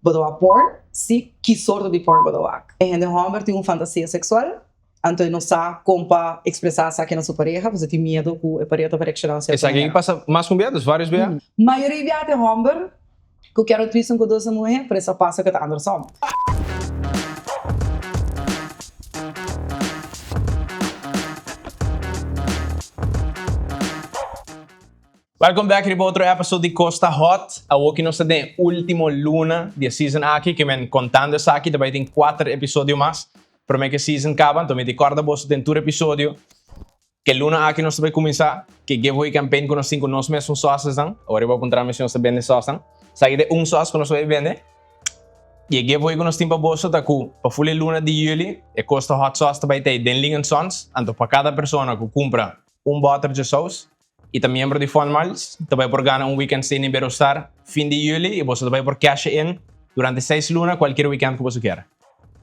Bo ta wak porn? Si, ki sorto di porn bo ta wak? E hende hòmber tin un fantasia seksual, anto e no sa kon pa ekspresá esaki na su pareha, pasobra e tin miedu ku e pareha ta bai reakshoná un sierto Esaki manera. pasa mas ku un bia, dus vários bia. Mayoria bia ta e hòmber ku kier un twist ku dos muhé, pero esa pasa ku ta andersom. Welcome back riba otro episode di Cos Ta Hot. Awoki nos ta den e ultimo luna di e season aki, ke men contando esaki ta bai tin cuater episodio mas prome ke season caba. Anto mi di corda boso den tur episodio ke luna aki nos ta bai cuminsa ke giveaway campaign cu nos tin cu nos mesun saucesnan. Awor riba puntra mi si nos ta bende saucenan. Esaki ta e un sauce cu nos ta bai bende. Y e giveaway cu nos tin pa boso ta cu pa full e luna di juli e Cos Ta Hot sauce ta bai ta ey den Ling and Sons. Anto pa cada persona cu cumpra un boter dje sauce y ta miembro di Fun Miles ta bai por gana un weekend stay na Iberostar fin di juli y boso ta bai por casha in durante seis luna cualkier weekend cu boso kier.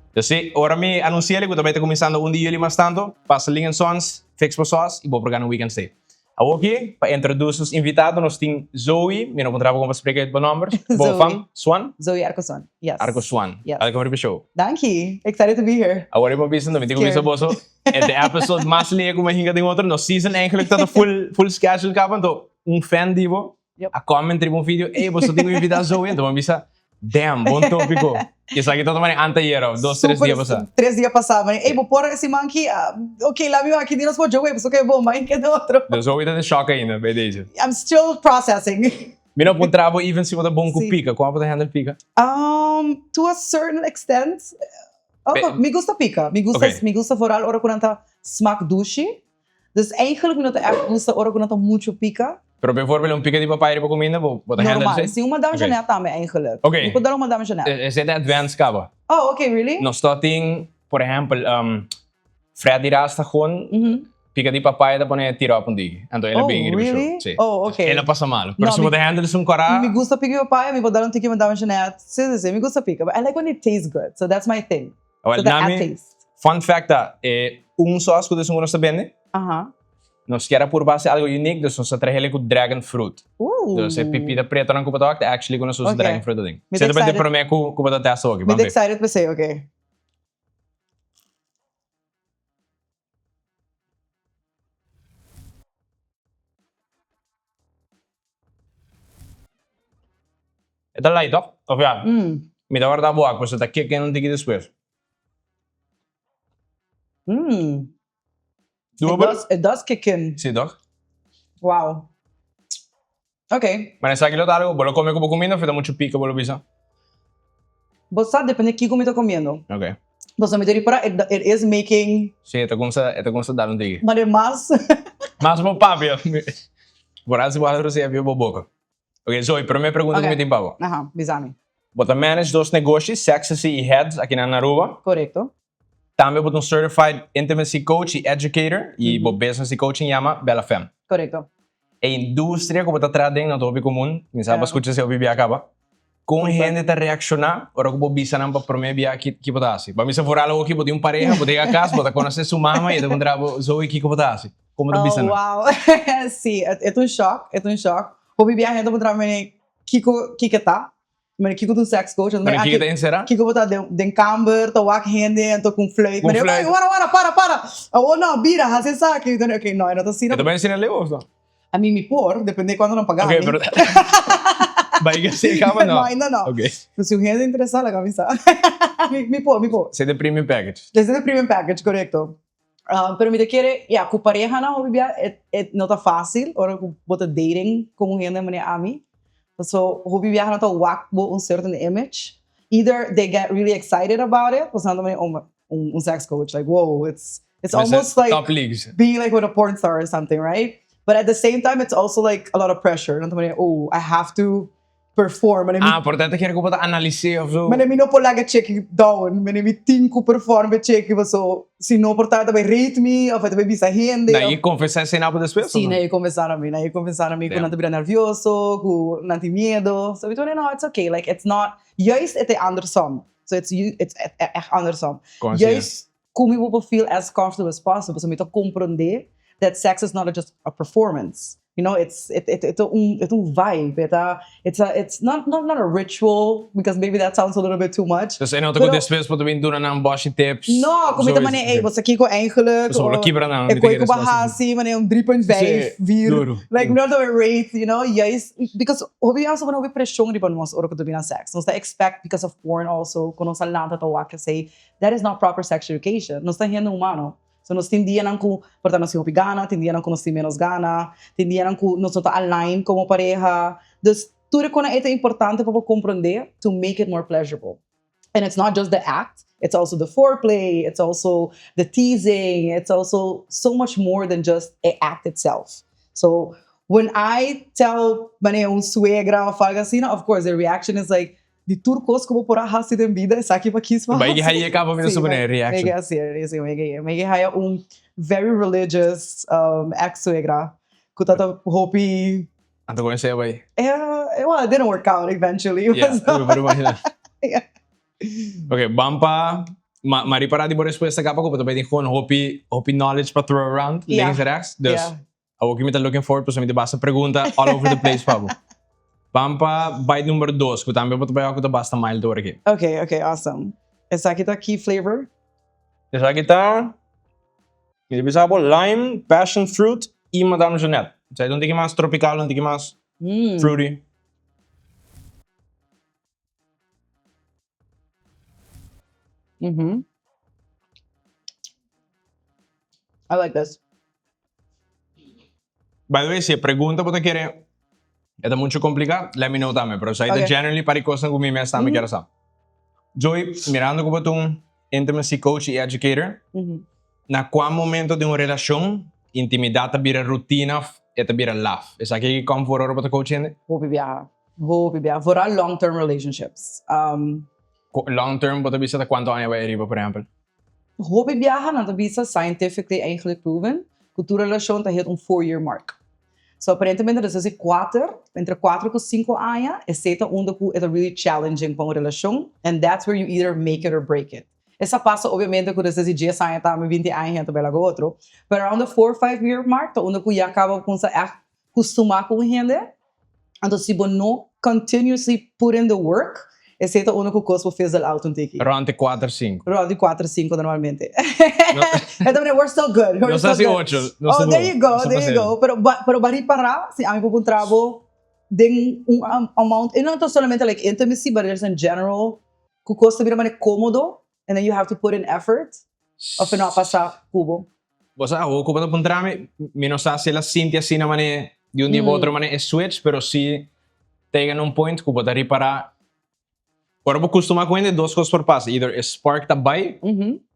Entonces si ora mi anunciele cu ta bai ta cuminsando un di juli mas tanto, pasa Ling and Sons, fix bo sos y bo por gana un weekend stay. Awoki pa introduce nos invitado nos tin Zoe, mi no por traba con pa spreek uit bo nomber, bo fam, Swan? Zoe Arcosuan, yes. Arcosuan, Yes. welcome riba e show. Danki, excited to be here. Awor riba bisa mi tin cu bisa boso E de episode mas lie ku mi hinka den otro. Nos season eigenlijk ta full full schedule kaba. Anto un fan di bo a comment riba un video, ey boso tin ku invita Zoe. Anto mi bisa, damn, bon topiko. I esaki ta mane anteayer of dos tres dia pasa. Tres dia pasa. Mane, ey bo por e siman aki? Ok, laat mi wak aki di nos por djoe, pasobra ke bon, mai ke den otro. Dus Zoe ta den shock ainda bij deze. I'm still processing. Mi no puntra bo even si bo ta bon ku pika. Kon bo ta handle pika? To a certain extent. Oh, mi gusta pika. Mi gusta, mi gusta vooral ora ku nan ta smak dushi. Dus eigenlijk mi no ta echt gusta ora ku nan ta muchu pika. Pero bijvoorbeeld un pika di papaya riba kuminda, bo bo ta handle Normal. esei? Si un Madame Ok. Jeanette tambe eigenlijk. Ok. Mi por dal un Madame Jeanette. Esei ta advanced kaba. Oh, ok, really? Nos ta tin, por ehempel, Fred di Rasta gewoon Pica di papaya ta pone tira op un diki. Anto el a Oh, bin riba show. really? Si. Oh, ok. El a pasa malo. Pero No, si mi bo ta handle esun cora. Mi gusta pica di papaya, mi por dal un tiki Madame Jeanette. Si, si, si, mi gusta pica. But I like when it tastes good. So that's my thing. Awel, So the nami, add taste. fun fact ta, e un sauce cu esun cu nos ta bende, Aha. nos kier a purba haci algo unique, dus nos ta trahele cu dragon fruit. Ooh. Dus e pipita pretonan cu bo ta wak ta actually cu nos usa Ok. dragon fruit aden. Mi ta Esei ta bay ta e excited. prome cu cu bo ta test awoki. Mi Ban ta be. excited pa esei, ok. E ta light toch? Of ja? Mi ta warda bo ak, pasobra ta kick in un tiki despues. Doable? It does kick in. Si toch? Wow. Ok. Ma esaki lo ta algo, bo lo come cu bo cuminda of e ta mucho pica bo lo bisa? Bo sa depende kico mi ta comiendo. Ok. Pasobra mi ta ripara it it is making. Si, e ta cumsa, e ta cumsa dal un tiki. Ma de mas. Mas bo papia. Por haci bo haci rosea via bo boca. Ok, Zoe, prome pregunta cu mi tin pa bo. Aha, bisa mi. Bo ta manage dos negoshi, Sextasy y Heads, akinan na Aruba. Corecto. Tambe bo ta un certified intimacy coach y educator y bo business di coaching yama Bella Femme. Corecto. E industria cu bo ta traha den no ta hopi comun, mi sa bo a scucha si hopi bia caba. Con hende ta reacciona ora cu bo bisa nan pa prome bia ki bo ta haci? Bo a misa vooral awo ki bo tin un pareha, bo ta yega cas, bo ta conoce su mama y e ta puntra bo, Zoe kico bo ta haci? Como bo ta bisa nan? Oh wow, si, e ta un shock, e ta un shock. Hopi bia hende ta puntra mi kico kico ta. Mane kiko ta un sex coach? Mane kiko ta ensera? Kiko bo ta den kamber ta wak hende anto ku un fluit. Mane ey wara wara para para awo no bira hasi esaki. Ok no e no ta asina. E ta bai ensina leu of no? A mi mi por depende kuantu nan paga mi. Ok pero bai ke si kaba no? No ainda no. Ok. Pero si un hende interesa laga mi sa. Mi por mi por. Esei ta e premium package. Esei ta e premium package korekto. Pero mi ta kere ya ku parehanan hopi bia e e no ta fácil ora ku bo ta dating ku un hende manera ami. Paso hopi biaha nan ta wak bo un certain image. Either they get really excited about it, pasobra nan ta manera oh un un sex coach like wow it's it's almost like Top leagues. being like with a porn star or something right? But at the same time it's also like a lot of pressure. Nan ta manera oh I have to perform. Mane mi. Ah, por tanto kere ku bo ta analis'é of zo. Mane mi no por laga cheki down. Mane mi tin ku perform e cheki paso si no por ta e ta bai rate mi of e ta bai bisa hende. Nan e konfesá esei na bo despues of Si, no? nan e konfesá na mi. Nan e konfesá na mi ku nan ta bira nervioso, ku nan tin miedo. So mi ta mane no, it's okay, like it's not, juist e ta e andersom. So it's it's echt andersom. Kon asina? Juist ku mi bo por feel as comfortable as possible. So mi ta komprondé. that sex is not just a performance. It's it it it un it un vibe, e ta it's a it's not not not a ritual because maybe that sounds a little bit too much. Dus e no ta ku despues bo ta bin duna nan bòshi tips. No, ku mi ta manera ey bo sa kiko eigenlijk Pasobra lo kibra nan e koi ku bo a hasi manera un 3.5 4 like no ta rate you know juist because hopi biaha bo hopi preshon riba nos ora ku ta bin na sex nos ta expect because of porn also ku nos a lanta ta wak esey that is not proper sex education nos ta hende humano. So nos tin dianan ku por ta nos tin hopi gana, tin dianan ku nos tin menos gana, tin dianan ku nos no ta align komo pareha. Dus tur e konan ei ta importante pa bo komprondé to make it more pleasurable. And it's not just the act, it's also the foreplay, it's also the teasing, it's also so much more than just e act itself. So when I tell manera un suegra of algo asina, of course the reaction is like, Di tur kos ku bo por a hasi den bida, esaki pa kis pa hasi. Bai haya kaba mi ta supone reaction. Mi ke hasi, si, mi ke mi ke haya un very religious ex suegra ku ta ta hopi. Anto kon esei a bai? Well, it didn't work out eventually. Yeah, mi por imagina. Yeah. Ok, ban pa, ma ripara di bo respuesta kaba ku bo ta bai tin gewoon hopi, hopi knowledge pa throw around, links en rechts. Dus Awor ki mi ta looking forward pasobra mi ta basta pregunta all over the place pa bo. Ban pa bite number dos ku tambe bo ta bai ku ta basta mild awor aki. Ok, ok, awesome. Esaki ta ki flavor? Esaki ta, mi ta bisa bo lime, passion fruit i Madame Jeanette. Esaki ta un tiki mas tropical, un tiki mas fruity. Mm-hmm. I like this. By the way, si e pregunta bo ta kere e ta mucho complica, let me know tambe. Pero esaki ta generally pa di cosnan cu mi mes tambe kier sa. Joy, mirando cu bo ta un intimacy coach y educator, na cua momento di un relacion intimidad ta bira rutina of e ta bira laf? Esaki ki come for ora bo ta coach hende? Hopi biaha. Hopi biaha. Vooral long term relationships. Long term bo ta bisa ta cuanto aña bay ariba, por ehempel? Hopi biaha nan ta bisa scientifically eigenlijk proven ku tur relashon ta hit un four year mark. So aparentemente despues di kuater, entre kuater ku sinku aña, esei ta unda ku e ta really challenging pa un relashon and that's where you either make it or break it. Esa pasa obviamente ku despues di dies aña tambe, binti aña hende ta bai laga otro, pero around the four five year mark ta unda ku ya kaba bo kumsa ègt kustumá ku un hende. Anto si bo no continuously put in the work, esei ta unda ku kos por fizzle out un tiki. Rond di kuater sinku. Rond di kuater sinku normalmente. E ta manera, we're still good, we're Nos still hasi good. ocho, nos Oh, ta there bon, you go, nos ta there you pasando. go. Pero ba pero ba ripará si ami por puntra bo den un amount, e no ta solamente like intimacy, but just in general, ku kos ta bira manera komodo and then you have to put in effort, of e no a pasa ku bo? Bo sa awor ku bo ta puntra mi, mi no sa si el a sinti asina manera di un dia pa otro manera e switch, pero si ta yega na un point ku bo ta ripará ora bo kustumá ku hende dos kos por pasa, either e spark ta bai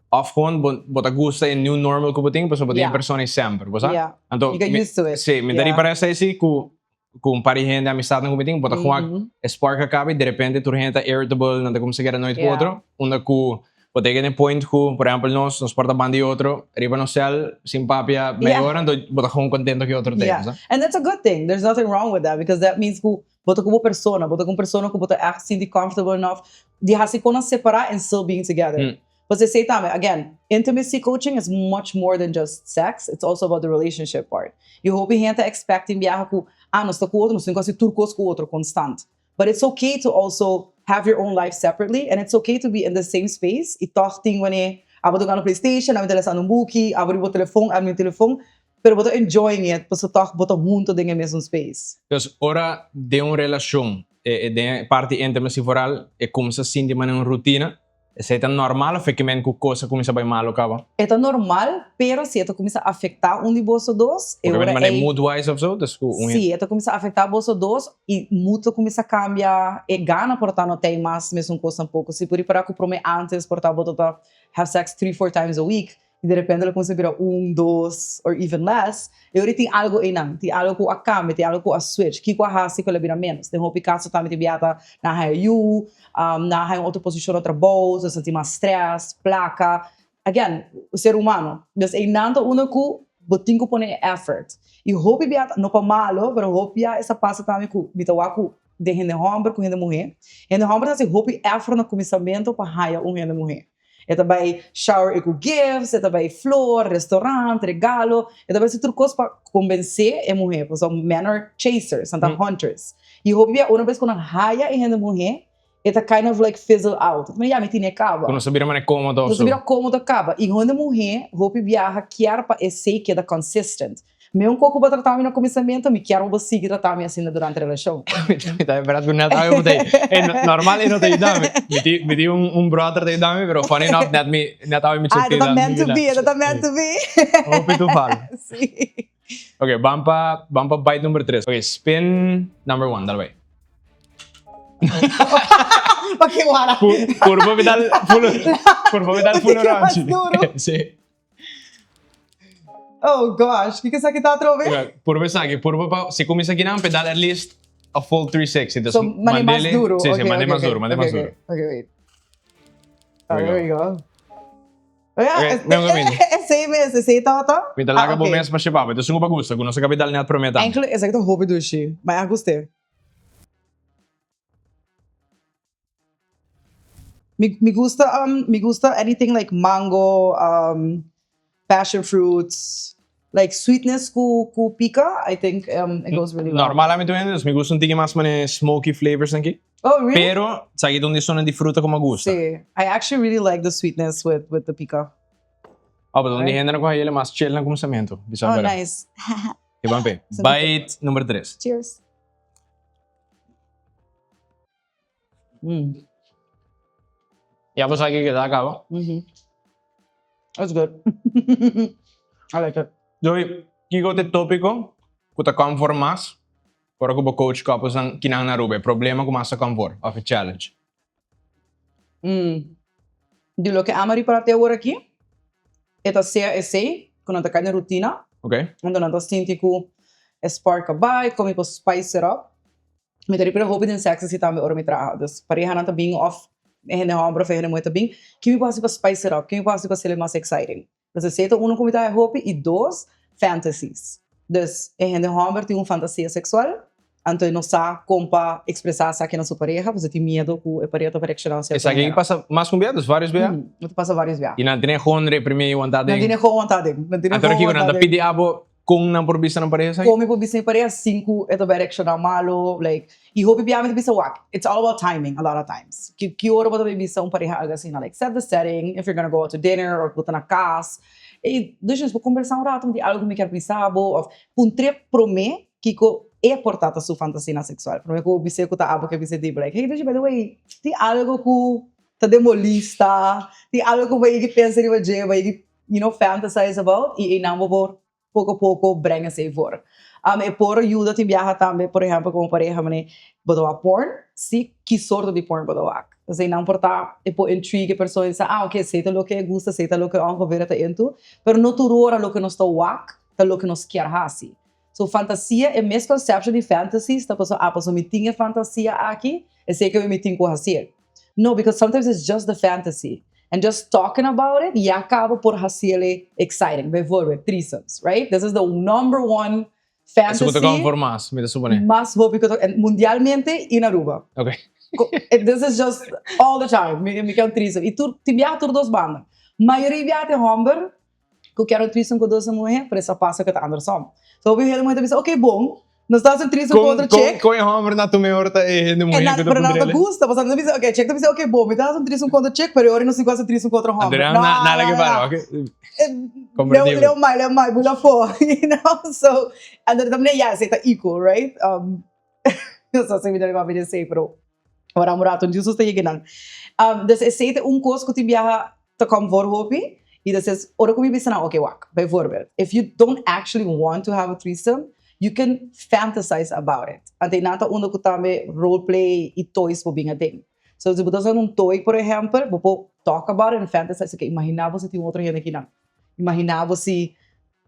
òf gewoon bo bo ta gusta e new normal ku bo tin pasobra bo tin e persona ei semper, bo sa? Anto mi si, mi ta ripará esei si ku ku un par di hende amistadnan ku mi tin, bo ta juak e spark a kaba i derepente tur hende ta irritable, nan ta kuminsá keda nooit ku otro, unda ku bo ta yega na e point ku, por ehèmpel nos, nos por ta banda di otro riba nos sèl sin papia media ora, anto bo ta gewoon kontento ku e otro ta sa. And that's a good thing, there's nothing wrong with that, because that means ku bo ta ku bo persona, bo ta ku un persona ku bo ta ègt sinti comfortable enough di hasi kon nan separá and still being together. Pues esey tambe, again, intimacy coaching is much more than just sex, it's also about the relationship part. Y hopi hende ta expect tin biaha cu, ah, nos ta cu otro, nos tin cu haci tur cos cu otro constant. But it's okay to also have your own life separately and it's okay to be in the same space y tog tin wanneer abo ta gana PlayStation, abo ta lesando un buki, abo riba bo telefon, abo riba mi telefon, pero bo ta enjoying it pasobra tog bo ta hunto den e mesun space. Dus ora den un relacion, den e parti intimacy vooral, e cuminsa sinti manera un rutina, Esei ta normal of e ke men ku kos a kuminsá bai malu kaba? E ta normal, pero si e ta kuminsá afektá un di boso dos, e Porque ora manera ei. mood wise of so, dus ku un. Sí, e ta kuminsá afektá boso dos i mood ta kuminsá kambia, e gana por ta no tei mas mesun kos tampoko. Si por ripará ku promé antes por ta bo ta ta have sex three, four times a week, I de repente lo cuminsa bira un, dos or even less, e ora tin algo einan, tin algo cu a cambia, tin algo cu a switch. Kico a haci cu el a bira menos? Den hopi caso tambe tin bia ta nan a haya yu, nan a haya un otro posicion na trabou, nan sinti mas stress, placa. Again, ser humano. Dus einan ta unda cu bo tin cu pone e effort. I hopi bia ta, no pa malo, pero hopi bia esa pasa tambe cu mi ta wak cu den hende homber cu hende muhe. Hende homber ta haci hopi effort na cuminsamento pa haya un hende muhe. E ta bai shower e ku gifts, e ta bai flor, restaurant, regalo, e ta bai hasi tur kos pa konbensé e muhé, pasobra men are chasers, nan ta hunters. I hopi bia una bes ku nan haya e hende muhé, e ta kind of like fizzle out. Mi ya mi tine kaba. Ku nos ta bira manera komodo Nos ta bira komodo kaba. I hende muhé hopi biaha kier pa esei keda consistent. Mi un koko bo trata mi na kuminsamentu, mi kier pa bo sigui trata mi asina durante relashon. Mi ta esperá ku net awe bo ta ei. Normal e no ta yuda mi. Mi tin un brother ta yuda mi, pero funny enough net mi net awe mi Ah, e ta ta meant to be, e ta ta meant to be. Hopi toeval. Si. Ok, ban pa ban pa bite number tres. Ok, spin number one, dal bai. Ok, wara. Purba mi dal full purba mi dal full orange. Si. Oh gosh, kiko esaki ta atrobe? Purba esaki, purba pa si kuminsa kinan pe dal at least a full 360. Dus So, mane mas duro. Si, si, mane mas duro, mane mas duro. Ok, wait. Oh, there we go. Okay, mi amigo Mindy. Esei mes, esei tabata. Mi ta laga bo mes pa shebaba. Entonces un pa gusta, ku nos a kapital net promé tambe. Eigenlijk esaki ta hopi dushi, ma a gust'é. Mi mi gusta um mi gusta anything like mango, um passion fruits, like sweetness ku ku pika, I think um it goes really well. Normal ami tur hende, dus mi gusta un tiki mas mane smoky flavors aki. Oh really? Pero esaki ta un di esunnan di fruta ku mi a gusta. Si, I actually really like the sweetness with with the pika. Oh, pero un di hendenan ku haña mas chill na kuminsamentu, bisa Oh bera. nice. Ke ban p'e. Bite number tres. Cheers. Mm. Ya bo sa kiko ta kaba? Mm-hmm. That's good. I like it. Joey, kiko ta e topiko ku ta kom for mas ora ku bo coach couples nan kinan na Aruba? E problema ku mas ta kom for of e challenge? Mm. Di loke ama ripara te awor aki, e ta sea esei ku nan ta kai den rutina, unda nan ta sinti ku e spark a bai, kon mi por spice it up. Mi ta ripara hopi den seks asi tambe ora mi traha. Dus parehanan ta bin of e hende homber of e hende muhe ta bin, ki mi por hasi pa spice it up? Ki mi por hasi pa hasil e mas exciting? Dus esei ta uno ku mi ta haña hopi i dos, fantasies. Dus e hende hòmber tin un fantasia seksual, anto e no sa kon pa ekspresá esaki na su pareha, pasobra e tin miedu ku e pareha ta por reakshoná un sierto Esaki manera. pasa mas ku un bia, dus vários bia? No ta pasa vários bia. I nan tene gewoon reprimí i wantá Nan den. tene gewoon wantá den. Nan tene Anto gewoon kiko nan wantá ta den. pidi abo kon nan por bisa nan pareha esaki? Kon mi por bisa mi pareha sin ku e ta bai reakshoná malo, like, I hopi bia mi ta bisa wak, it's all about timing a lot of times. Ki ki ora bo ta bay bisa un pareha algo asina, like set the setting, if you're gonna go out to dinner or bo ta na cas, ey dus bo combersa un rato di algo cu mi kier bisa bo of puntr'e prome kico e por ta ta su fantasia sexual, prome cu bo bis'e cu ta abo ke bisa di bo like, hey by the way, tin algo cu ta den bo lista, tin algo cu bo yegi pensa riba dje, bo yegi you know fantasize about, y eynan bo por Poko poko breng esei for. E por yuda tin biaha tambe, por ehempel komo pareha manera bo ta wak porn, si ki sorto di porn bo ta wak. Esei nan por ta e por intrigue e persona i sa ah ok esei ta loke e gusta, esei ta loke ongeveer e ta into, pero no tur ora loke nos ta wak ta loke nos kier hasi. So fantasia e misconception di fantasies ta pasobra ah pasobra mi tin e fantasia aki esei ke mi tin ku hasié. No, because sometimes it's just the fantasy and just talking about it ya caba por haciele exciting. Bijvoorbeeld threesomes, right? This is the number one Eso cu ta fantasy. come for mas, mi ta supone. Mas hopi cu ta, en mundialmente y na Aruba. Okay. This is just all the time, mi kier un threesome. Y tur, tin biaha tur dos banda. Mayoria biaha tin homber ku kier un threesome ku dos muhé, pero esa pasa ku ta andersom. So hopi hende muhé ta bisa, ok bon, nos ta hasi un threesome ku otro chick. Kon e hòmber na tuma e ora ta e hende muhé ku ta Pero nan no ta gusta, pasobra nan ta bisa, ok, chick ta bisa, ok bon, mi ta hasi un threesome ku otro chick, pero e ora nos tin ku hasi un threesome ku otro hòmber. No, no, no, no. Leu, leu mai, leu mai, bula afó, you know, so, anto ta manera, ya, esei ta equal, right? No sa si mi ta papia di esei, pero ora un rato Dios ta yega nan. Dus esei ta un kos ku tin biaha ta kom voor hopi i despues ora ku mi bisa nan oke wak, bijvoorbeeld if you don't actually want to have a threesome you can fantasize about it. Anto einan ta unda ku tambe role play i toys por bin aden. So si bo ta usando un toy por ehempel bo por talk about it and fantasize oke imagina bo si tin un otro hende akinan, imagina bo si.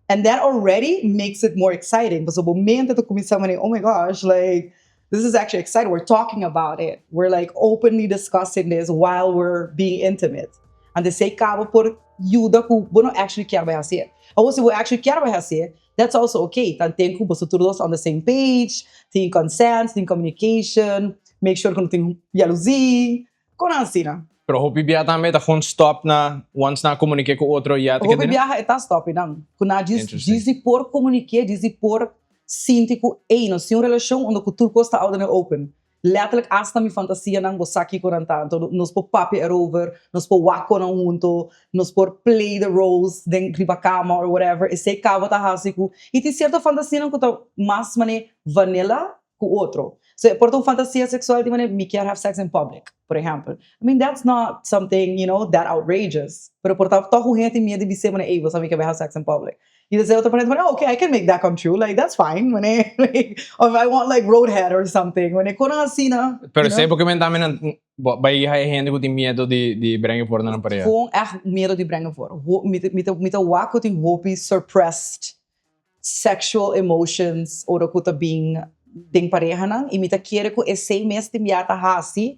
And that already makes it more exciting pasobra bo mente ta cuminsa manera oh my gosh like this is actually exciting we're talking about it we're like openly discussing this while we're being intimate anto esey caba por yuda cu bo no actually kier bay haci'e awor si bo actually kier bay haci'e that's also okay tanten cu boso tur dos on the same page tin consent tin communication make sure cu no tin jaluzie. Kon asina? Pero hopi biaha tambe ta gewoon stop na once nan a comunique cu otro ya ta Hopi keda. biaha e ta stop einan. Cu nan djis Interesting. djis di por comunique, djis di por sinti cu ey nos tin un relacion unda cu tur cos ta out in the open. Letterlijk hasta mi fantasianan bo sa kico nan ta. Anto nos por papia erover, nos por wak con nan hunto, nos por play the roles den riba cama or whatever. Esey caba ta haci cu y tin cierto fantasianan cu ta mas mane vanilla cu otro. So e por ta un fantasia sexual di manera mi kier have sex in public, por ehempel. I mean that's not something, you know, that outrageous. Pero por ta toch un hende tin miedo di bis'é manera, ey, bo sa mi kier bai have sex in public. Y despues otro por hende, oh, okay, I can make that come true, like that's fine, manera, like, of I want like roadhead or something, manera, konan asina, Pero you know. esei porque men tambe nan bo bai haya hende cu tin miedo di di brenga for na nan pareha. Gewoon echt miedo di brenga for. Ho mi ta mi ta mi ta wak cu tin hopi suppressed sexual emotions ora cu ta bin den parehanan y mi ta kere cu esey mes tin bia ta haci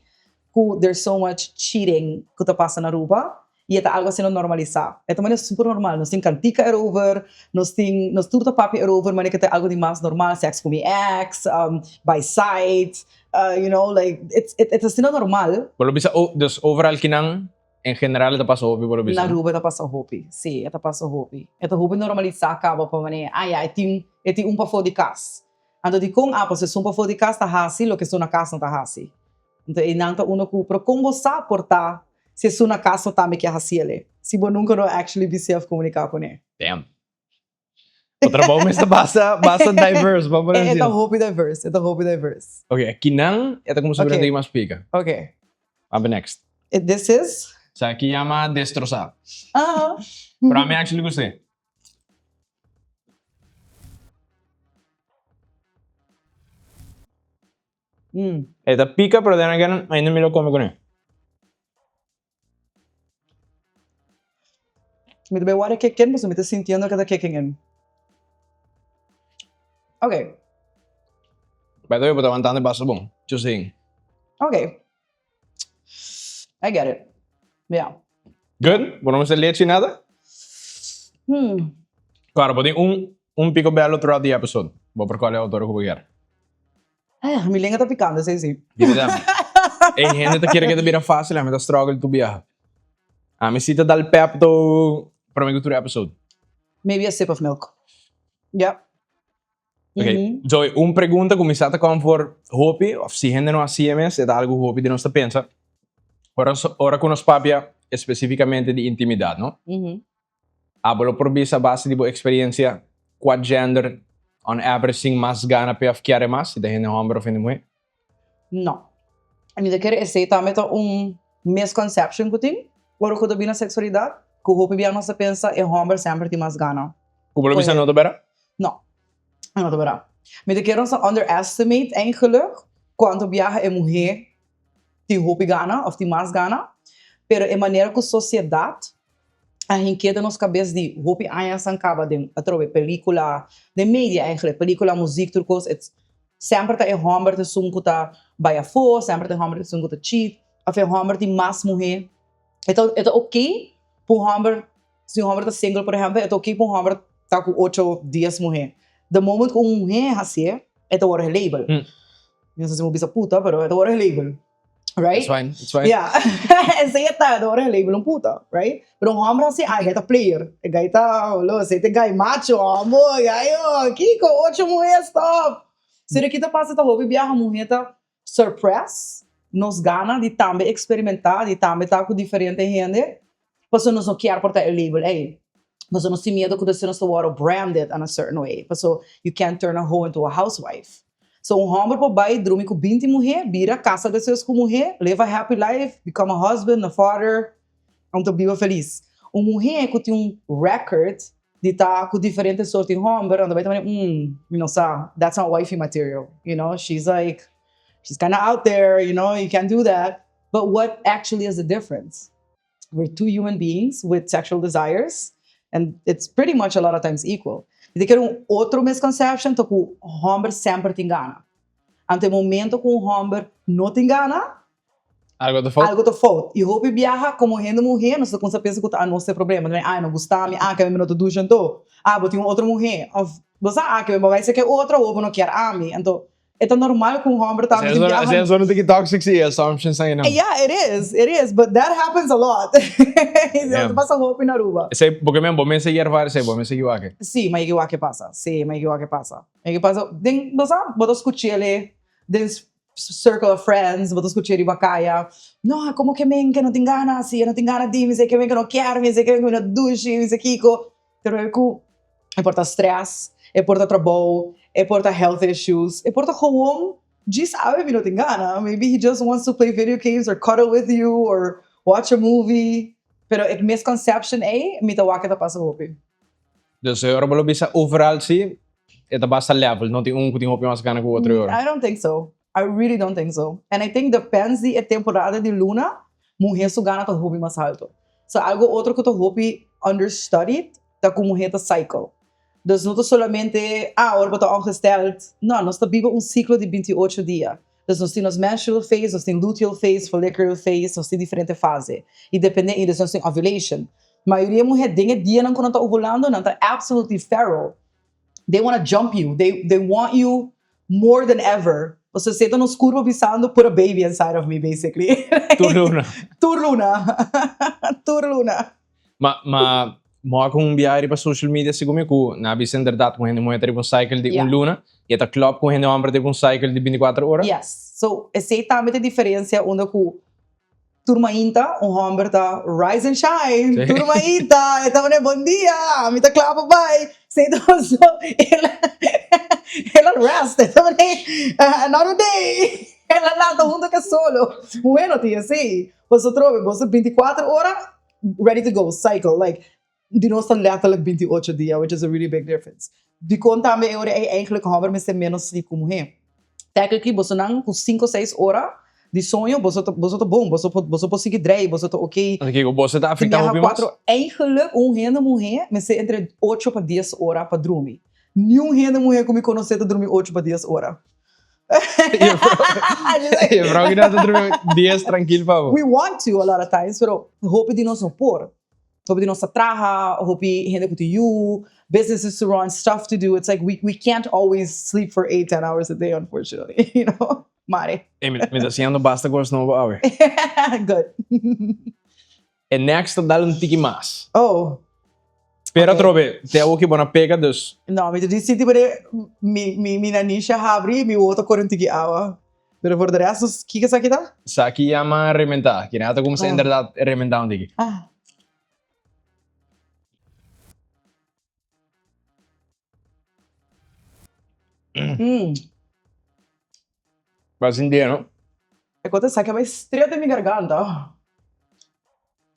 cu there's so much cheating cu ta pasa na Aruba y e ta algo asina normalisa. E ta manera super normal, nos tin cantica erover, nos tin nos tur ta papia erover manera cu ta algo di mas normal, sex cu mi ex, by sight, you know like it's e ta asina normal. Bo lo bisa dus overal kinan En general e ta pasa hopi por lo bisa. Na Aruba e ta pasa hopi, si, e ta pasa hopi. E ta hopi normalisá kaba pa manera, ah ya, e tin, e tin un pafó di kas. Anto dikon? Ah, pasobra esun pafó di kas ta hasi loke esun na kas no ta hasi. Anto einan ta uno ku, pero kon bo sa por ta si esun na kas no tambe ke hasi el'e, si bo nunka no actually bis'é òf komuniká kuné? Damn. Bo trabou mester basta, basta diverse, bo por E ta decir. hopi diverse, e ta hopi diverse. Ok, akinan e ta como si Ok. okay. mas pica. Ok. Abe next. This is? Sa aki yama destrosá. Aha. Pero ami actually gust'é. E ta pica, pero then again, ainda mi lo come kuné. Mi ta bay wak e keken pasobra mi ta sintiendo ke ta keken en. Ok. By the way, bo ta wantando e basta bon. Just saying. Ok. I get it. Yeah. Good? Bo no mester lechi nada? Hmm. Claro, bo tin un, un picobello throughout the episode. Bo por cual e autor cu bo kier. Ah, mi lenga ta picando, esei si. Di berdad. E hende ta kere ke ta bira fácil, ami ta struggle tur biaha. Ami si ta dal pep to prome ku tur episode. Maybe a sip of milk. Yep. Ok, Zoe, un pregunta ku mi sa ta kom for hopi, of si hende no hasié mes, e ta algu ku hopi di nos ta pensa. Ora, ora ku nos papia espesífikamente di intimidat, no? Abo lo por bisa a base di bo experiencia cua gender on average tin mas gana p'e of kier e mas, si ta hende homber of hende muhe? No. Mi ta kere esey tambe ta un misconception cu tin ora cu ta bini na sexualidad, cu hopi bia nos ta pensa e homber semper tin mas gana. Cu bo lo bisa no ta bera? No. No ta bera. Mi ta kere nos ta underestimate eigenlijk cuanto biaha e muhe tin hopi gana of tin mas gana, pero e manera cu sociedad a hink'é den nos kabes di hopi aña san kaba den atrobe pelikula, den media eigenlijk, pelikula, muzik, tur kos, it's semper ta e hòmber ta esun ku ta bai afó, semper ta e hòmber ta esun ku ta cheat, òf e hòmber tin mas muhé. E ta e ta oké pa un hòmber, si un hòmber ta single por ehèmpel, e ta oké pa un hòmber ta ku ocho, dies muhé. The moment ku un muhé hasié, e ta wòrdu gelabel. Mi no sa si mi por bisa puta, pero e ta wòrdu gelabel. Right? It's fine, it's fine. Yeah. Esei e ta, ora e label un puta, right? Pero un homber así, ah, e gai ta player. E gai ta, lo, esei ta e gai macho, amor, gai, oh, kiko, ocho muher, stop. Sero ki ta pasa ta hopi biaha muher ta surpress nos gana di tambe experimenta, di tambe ta ku diferente hende, Pasobra nos no kier por ta e label ey. Pasobra nos tin miedo cu nos ta worde branded in a certain way. Pasobra you can't turn a hoe into a housewife. So un homber por bay drumi cu binti muher, bira casa despues cu muher, live a happy life, become a husband, a father, anto biba feliz. Un muher cu tin un record di ta cu diferente soort di homber, anto bay ta mane, mm, mi no sa, that's not wifey material, you know, she's like, she's kinda out there, you know, you can't do that. But what actually is the difference? We're two human beings with sexual desires and it's pretty much a lot of times equal. Mi ta kere un otro misconception ta ku homber semper tin gana. Anto e momento ku un homber no tin gana, Algo ta fout. algo ta fout. I hopi biaha komo hende muhé nos ta kumsa pensa ku ta anos ta e problema. Ta ah e no gusta mi, ah ke mi no ta dusha anto, ah bo tin un otro muhé of bo sa ah ke mi bo bai seke otro awor bo no kier ami. Anto. E ta normal ku un hòmber tambe tin biaha. Esei a zona un tiki toxic si, e assumptions nan einan. Yeah, it is, it is, but that happens a lot. Ta pasa hopi na Aruba. Esei, bo ke men, bo mester yerva esei, bo mester kiwak. Si, ma e kiwak e pasa, si, ma e kiwak e pasa. E ke pasa, den, bo sa, bo ta skuch'el den circle of friends, bo ta skuch'el riba kaya, no, komo ke men ke no tin gana, si e no tin gana di mi, si e ke men ke no kier mi, si e ke men ke mi no dushi, mi si kiko. Terwijl ku e por ta stress, e por ta trabou, e por ta health issues, e por ta gewoon djis awe mi no tin gana. Maybe he just wants to play video games or cuddle with you or watch a movie. Pero e misconception ei mi ta wak e ta pasa hopi. Dus e ora bo lo bisa overal si e ta basta level, no tin un ku tin hopi mas gana ku otro e ora? I don't think so. I really don't think so. And I think depends di e temporada di luna, muher su gana ta hopi mas halto. So algo otro ku ta hopi understudied ta ku muher ta cycle. Dus no ta solamente, ah, ora bo ta ongesteld. No, nos ta biba un ciclo di 28 dia. Dus nos tin nos menstrual phase, nos tin luteal phase, follicular phase, nos tin diferente fase. Y depende, y dus nos tin ovulation. Mayoria muher den e dianan ku nan ta ovulando, nan ta absolutely feral. They wanna jump you, they they want you more than ever. Pasobra si e ta nos curpa bisando put a baby inside of me basically. Tur luna. Tur luna. Tur luna. Ma ma mo a con un biaha riba social media segun mi cu nan a bisa inderdaad cu hende muhe ta riba un cycle di un luna y e ta klop cu hende homber ta riba un cycle di binticuater ora. Yes. So esey tambe ta e diferencia unda cu Tur mainta un homber ta rise and shine, tur mainta e ta pone bon dia, mi ta kla pa bai, si ta paso el a el a rest, e ta pone another day, el a lanta hunto ke solo, muhe no tin así, boso trobe boso binticuater ora ready to go, cycle like di nos ta letterlijk binti ocho dia, which is a really big difference. Dikon tambe e ora ei eigenlijk homber mester menos sleep ku muhe? Technically bosonan ku sinku seis ora di soño boso ta boso ta bon, boso por boso por sigui drei, boso ta ok. Anto kiko boso ta afecta Tin biaha hopi mas? kuatro, eigenlijk un hende muhe mester entre ocho pa dies ora pa drumi. Niun hende muhe ku mi konosé ta drumi ocho pa dies ora. E vrouw ki nan ta drumi dies trankil pa bo. We want to a lot of times, pero hopi di nos no por. Hopi di nos ta traha, hopi hende ku tin yu, businesses to run, stuff to do, it's like we we can't always sleep for eight, ten hours a day unfortunately, you know. Mare. Ey, mi ta siñando basta kos nobo awe. Good. E next ta dal un tiki mas. Oh. Pero atrobe, te awo ki bo na pega, dus. No, mi ta di sinti manera mi mi mi nanishi a habri i mi wowo ta kore un tiki awa. Pero for de resto, kiko esaki ta? Esaki yama rementá. Kina ta kumsa inderdat rementá un tiki. Ah. Mm. Ba sinti no? E kota esaki a bai stret den mi garganta.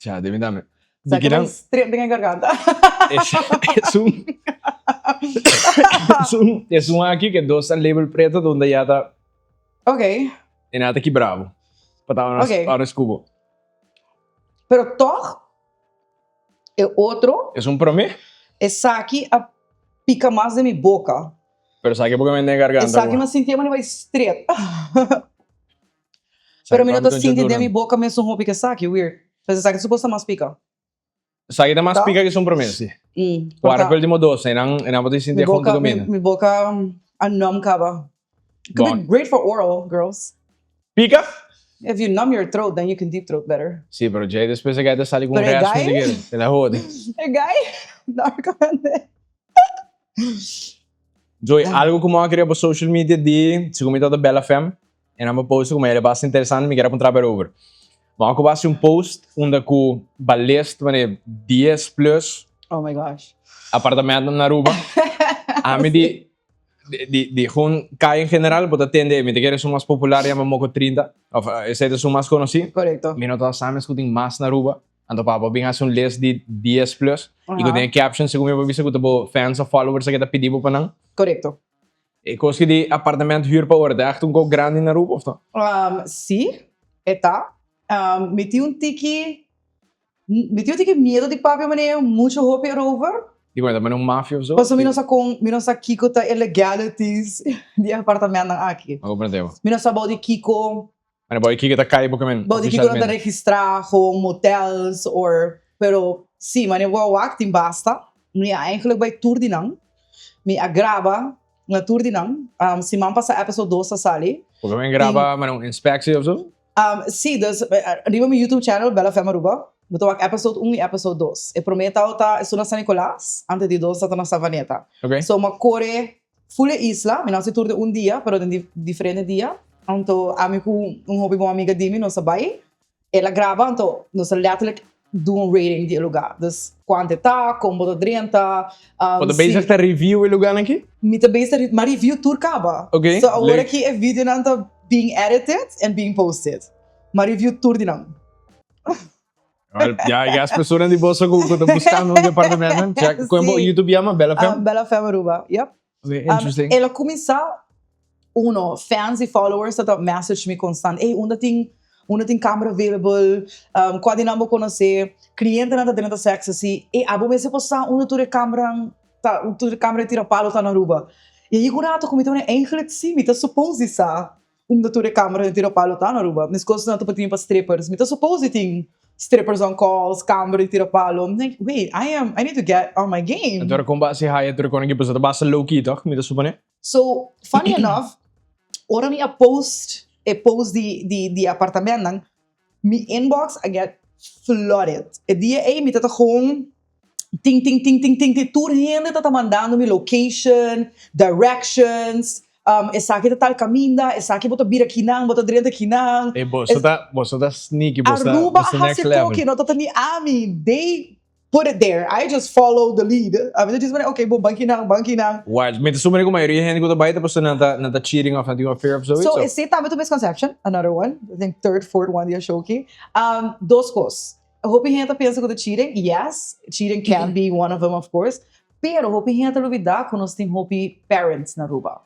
Tja, demi tambe. Esaki a bai stret den e garganta. Esun, esun, esun aki ke dos ta label preto donde ya ta. Ok. E na ta kibra bo. Pa ta Ok. honest ku bo. Pero toch, e otro. Esun prome? Esaki a pika mas den mi boka. Pero esaki bo ke mende den garganta. Esaki mi a sinti manera bai stret. Pero mi no ta sinti den mi boka mesun hopi ke esaki, weird. Pues esaki suposo ta mas pika. Esaki ta mas pika ke esun prome, si. Wara pe ultimo dos, einan einan bo ta sinti e junto kaminda. Mi boka a numb kaba. It could be great for oral, girls. Pika? If you numb your throat, then you can deep throat better. Si, pero djei despues e guy ta sali ku un rash mi ta kere. E ta hodi. E guy, no recommended. Joy, algo ku mi a kria pa social media di, segun mi tabata Bella Fem, e nan a post ku mi era basta interesante, mi kier a puntra bo erover. Mi a kuba hasi un post unda ku ba list manera dies plus Oh my gosh. apartamentonan na Aruba. Ami di di di gewoon kaya en general bo ta tende, mi ta kere esun mas popular yama Moko 30, of esei ta esun mas konosí. Korekto. Mi no tabata sa mes ku tin mas na Aruba. Anto pa bo bin hasi un list di dies plus y cu den e caption segun mi bo bisa cu ta bo fans of followers a keda pidi bo pa nan. Corecto. E cos ki di apartamento huur pa ora ta echt un cos grandi na Aruba of no? Si, e ta. Mi tin un tiki, mi tin un tiki miedo di papia manera mucho hopi erover. Di cuenta manera un mafia of zo? Pasobra mi no sa con, mi no sa kico ta e legalities di e apartamentonan aki. Mi comprende bo. Mi no sa bao di kico. Mane bo kiko ta kai bo ke men Bo di kiko no ta registrá gewoon motels or pero si mane bo a wak tin basta. Mi a eigenlijk bai tur di nan. Mi a graba. Na tur di nan. Siman pasa episode 2 a sali. Bo ta graba maar un inspectie of zo? Si, dus riba mi YouTube channel, Bella Fem Aruba, bo ta wak episode 1 y episode 2. E prome ta esun na San Nicolas, anto di dos ta na Savaneta. So mi a core full e isla, mi no haci tur den un dia, pero den diferente dia. Anto ami cu un hopi bon amiga di mi nos a bay. El a graba, anto nos a letterlijk do un rating di e lugar. Dus cuanto e ta, con bo ta drenta. Bo ta bezig ta review e lugarnan aki? Mi ta bezig ta, m'a review tur caba. So awor aki e videonan ta being edited and being posted. M'a review tur di nan. Well, ja, I guess personanan di boso cu ta buscando un departamento, check. Con bo YouTube yama? Bella Fem? Bella Fem Aruba, yep. Okay, interesting. El a cuminsa, uno, fans y followers ta message mi constant, "Ey, unda tin camera available? Cua di nan bo conoce?" Clientenan ta drenta sex asina, "Ey, abo mester por sa unda tur e camera ta, tur e camera tira palo ta na Aruba." Y ey un rato cu mi ta eigenlijk si, mi ta suppose di sa unda tur e camera tira palo ta na Aruba. Mescos nan ta tin pa strippers. Mi ta suppose tin strippers on calls, camera tira palo. I'm like, "Wait, I need to get on my game." Anto con bo a haya tur con aki, ta basta low key, toch? Mi ta supone? So, funny enough, ora mi a post, e post di apartamento nan, mi inbox a get flooded. E dia ey mi tata gewoon ting ting ting ting ting ting, tur hende tata mandando mi location, directions, esaki ta tal caminda, esaki bo ta bira kinan, bo ta drenta kinan. Hey, bo ta sneaky, bo ta, Aruba bo ta next hasi level. Koki, no tata ni ami. They put it there. I just follow the lead. Ami just went, "Okay, bo ban kinan, ban kinan." Wild. Mi ta supone cu mayoria hende cu ta bay ta pasobra nan ta cheating of nan tin un affair of zoiets. So, esey tambe ta misconception. Another one. I think third, fourth one di show aki. Dos cos. Hopi hende ta pensa cu ta cheating. Yes, cheating can be one of them, of course. Pero hopi hende ta lubida cu nos tin hopi parents na Aruba.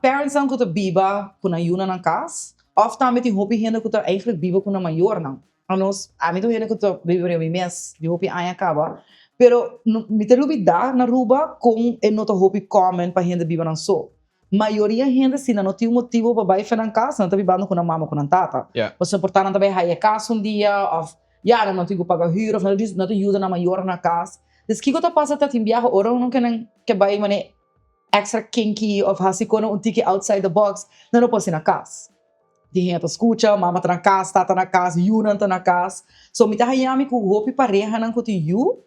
Parents nan cu ta biba cu nan yiunan na cas. Of tambe tin hopi hende cu ta eigenlijk biba cu nan mayornan. Anos, ami tin hende cu ta biba riba mi mes, di hopi aña caba. Pero no, mi ta lubida na Aruba con e no ta hopi common pa hende biba nan so. Mayoria hende, si nan no tin un motibo pa bay na cas, nan ta bibando cu nan mama, cu nan tata. Pasobra por ta nan ta bay haya cas un dia, of ja, nan no tin cu paga huur, of nan ta yuda nan mayor na cas. Dus kico ta pasa ta tin biaha ora nan ke bay mane extra kinky of hasi con un tiki outside the box, nan no por na cas. Tin hende ta scucha, mama ta na cas, tata na cas, yiunan ta na cas. So mi ta hayami cu hopi parehanan cu tin yiu,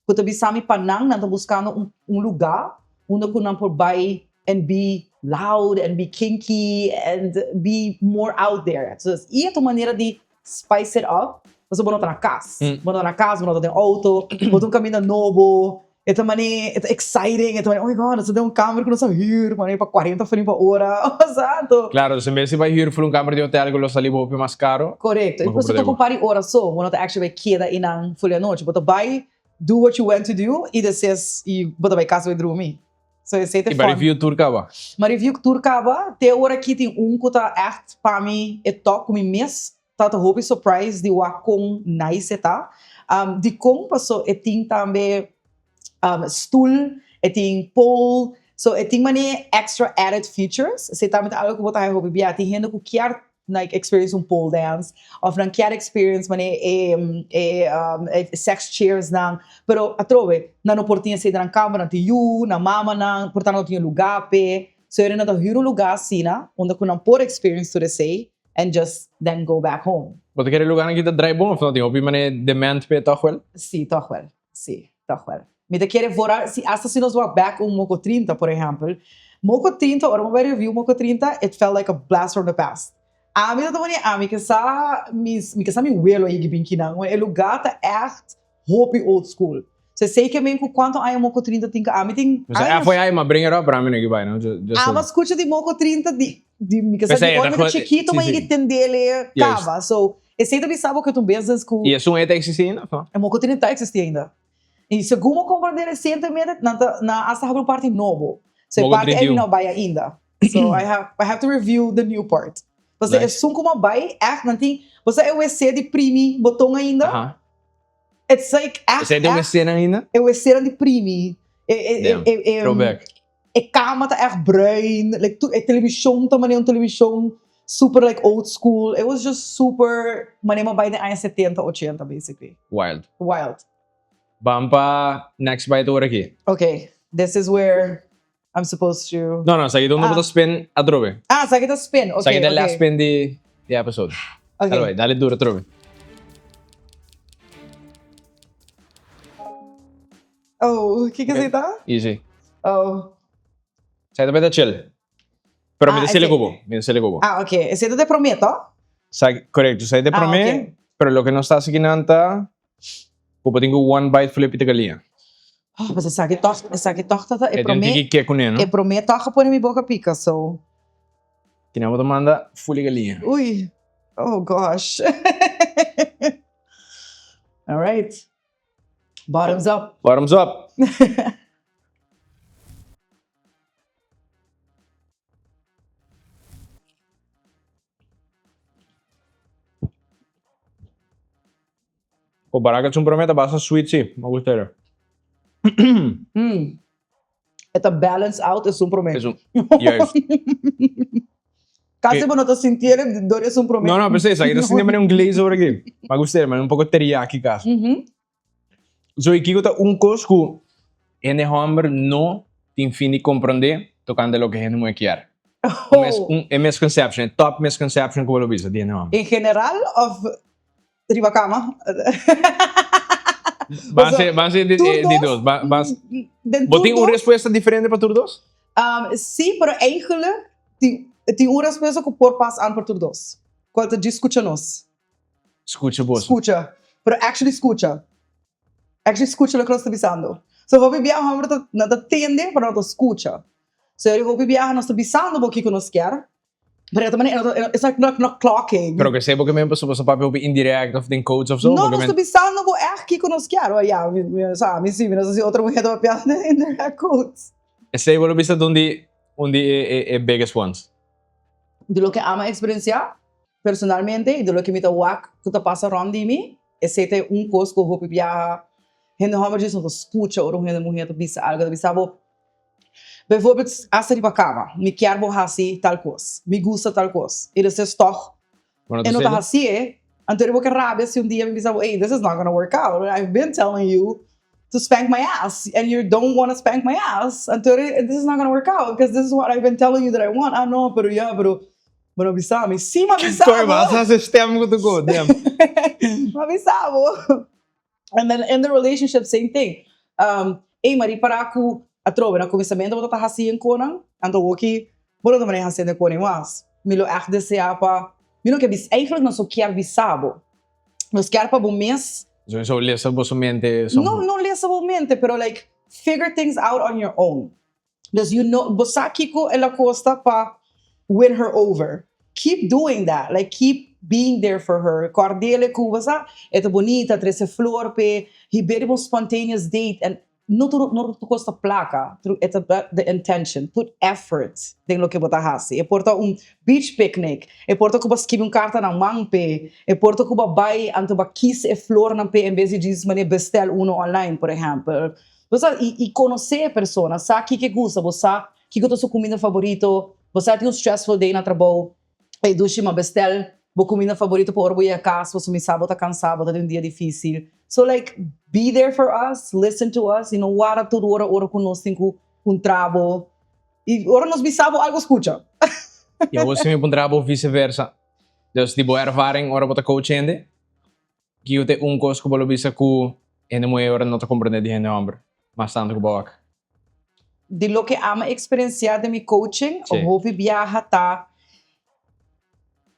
cu ta bisami pa nan, nan ta buscando un lugar unda cu nan por bay and be loud and be kinky and be more out there. So, e ta un manera di spice it up. Pasobra bo no ta na cas. Bo no ta na cas, bo no ta den auto, bo ta un caminda nobo. E ta mane, e ta exciting, e ta mane, "Oh my God, nos ta den un camera cu nos a huur, mane pa 40 florin pa ora." Exacto. Claro, en bes di bay huur for un camera di hotel cu lo sali hopi mas caro. Correcto. E Bo por compra ta un par di ora so, bo no ta actually bay keda einan full anochi. Bo ta bay, do what you went to do, y despues y bo ta bay cas bay drumi. So esey ta Y pa fun. Review tur caba? M'a review tur caba, te ora aki tin un cu ta echt pa mi e top cu mi mes ta hopi surprise di wak con nice e ta. Di con paso e tin tambe stoel, e tin pole, so e tin mane extra added features. Esey tambe ta algo cu bo ta haya hopi bia. Tin hende cu kier like experience un pole dance of nan kier experience mane e sex chairs nan, pero atrobe nan no por tin esey den nan camber, nan tin yu, nan mama nan, por ta nan no tin lugar p'e. So nan ta huur un lugar asina unda cu nan por experience tur esey and just then go back home. Bo ta kere lugar nan ta draai bon of no tin hopi mane demand p'e toch wel? Si, toch wel. Si, toch wel. Mi ta kere vooral, si hasta si nos walk back un Moko 30, por ehempel. Moko 30, ora mi review Moko 30, it felt like a blast from the past. Ami ta mane ami ke sa mi ke sa mi welo aí bin kinan. E lugar ta echt hopi old school. So sei ke men ku cuanto aña Moko 30 tin ka ami tin. Mas FYI, ma bring it up, rami no bay, no? Just Ama scucha di Moko 30 di mi ke sa Pensei, di ora mi ta chiquito, ma si. e tendele caba. So, esey ta bisabo cu ta un business cu Y esun ta existi ainda, no? E Moko 30 ta existi ainda. Y segun mi comprende recientemente, nan a hasta un parti nobo. So, e Moko parti ey 31. no bay ainda. So, I have to review the new part. Pasobra esun cu m'a bay, echt, nan tin, bo e WC di primi boton ainda. It's like, echt, Esey tin un echt, escena ainda? E WC di primi. Damn. Throwback. E cama ta echt bruin, like e television ta mane un television super like old school. It was just super, mane m'a bay den aña 70, 80 basically. Wild. Wild. Ban pa next bite ora aki. Okay, this is where I'm supposed to. No, no, esaki ta unda bo ta spin atrobe. Ah, esaki ta spin, ok. Esaki ta e last spin di e episode. Ok. Dale bai, dale duro atrobe. Oh, kiko esei ta? Easy. Oh. Esaki ta beta chill. Pero mi Ah, ta sele esei- ku bo, mi ta sele ku bo. Ah, ok. Esei ta de promé, to? Esaki, korekto, esaki ta de Ah, promé, ok. pero loke nos ta hasi kinan ta Ku bo tin ku one bite flip i ta galia. Oh, pues esaki toch, esaki toch ta e E tin un promé, tiki ke kuné, no? e promé toch a pone mi boka pika, so. Kina bo ta manda fuli galia. Uy, oh gosh. Alright. Bottoms up. Bottoms up. Compará cu esun prome ta basta sweet si, mi gusta era. Mm. E ta balance out esun prome. Esun, juist. Casi bo no ta sinti el door esun prome. No, no, precies. Aki ta sinti manera un glaze over aki. Mi gusta era, manera un poco teriyaki casi. So y kico ta un cos cu hende homber no tin fin di comprende tocante loke hende muhe kier? Un mis, un, e misconception, e top misconception cu bo lo bisa di hende homber. En general of riba cama? Ban ser, ban ser di, Tur di dos? dos. Ban, ban, Den bo tur tin un dos? respuesta diferente pa tur dos? Sí, pero eigenlijk tin, tin un respuesta cu por pas aan pa tur dos. Cual ta djis scucha nos. Scucha boso. Scucha. Pero actually scucha. Actually scucha loke nos ta bisando. So hopi biaha homber ta nan ta tende pero nan ta scucha. So eri hopi biaha nos ta bisando bo kiko nos kier, pero e ta manera e no ta it's like not not clocking. Pero ke sey bo ke men pasobra boso papia hopi indirect of den codes of so? No, Bo ke nos men ta bisando bo echt kiko nos kier. Well ya, mi mi sa mi si mi no sa si otro muher ta papia den indirect codes. Esey bo lo bisa ta un di un di e e e biggest ones. Di loke ami a experiencia Personalmente i di loke mi ta wak ku ta pasa rònt di mi, esei ta e un kos ku hopi biaha hende hòmber djis no ta skucha ora un hende muhé ta bisa algu. Ta bisa bo, bijvoorbeeld asta riba kama, mi kier bo hasi tal kos, mi gusta tal kos, i despues tòg e no ta hasié, anto bo ke rabia si un dia mi bisa bo, ey, this is not gonna work out, I've been telling you to spank my ass and you don't wanna spank my ass, anto this is not gonna work out, because this is what I've been telling you that I want, ah no, pero ya, pero Bo no bisa mi. Sí, m'a bisa bo. Koe mas hasi stem ku tu ku, damn. M'a bisa bo. And then in the relationship, same thing. Um, ey, m'a ripará ku atrobe na kuminsamentu bo ta ta hasi en konan, anto awoki bo no ta manera hasi en konan mas. Mi lo ègt deseá pa, mi no ke bisa, eigenlijk nos no kier bisa bo. Nos kier pa bo mes. So, so lesa boso mente. So. No, no lesa bo mente, pero like figure things out on your own. Dus you know, bo sa kiko el a kosta pa win her over. Keep doing that, like keep being there for her. Kòrd'el ku bo sa e ta bonita, trese flor p'e, hib'é riba un spontaneous date and no tur no tur kos ta plaka, e ta the intention. Put effort den loke bo ta hasi. E por ta un beach picnic, e por ta ku bo a skibi un karta na man p'e, e por ta ku bo a bai anto bo a kis e flornan p'e en bes di djis manera bestel uno online, por ehèmpel. Bo sa, i i konosé e persona, sa kiko e gusta, bo sa kiko ta su kuminda faborito, bo sa tin un stressful day na trabou, ey dushi ma bestel bo kuminda faborito pa ora bo yega kas pasobra mi sa bo ta kansa, bo ta den un dia difisil. So like, be there for us, listen to us, i no wara tur ora ora ku nos tin ku puntra bo, i ora nos bisa bo algu skucha. I awor si mi puntra bo vice versa, dus di bo ervaring ora bo ta coach hende, Kiko ta e un kos ku bo lo bisa ku hende muhé ora no ta komprendé di hende hòmber mas tantu ku bo wak? Di loke ami a eksperensiá den mi coaching, hopi biaha ta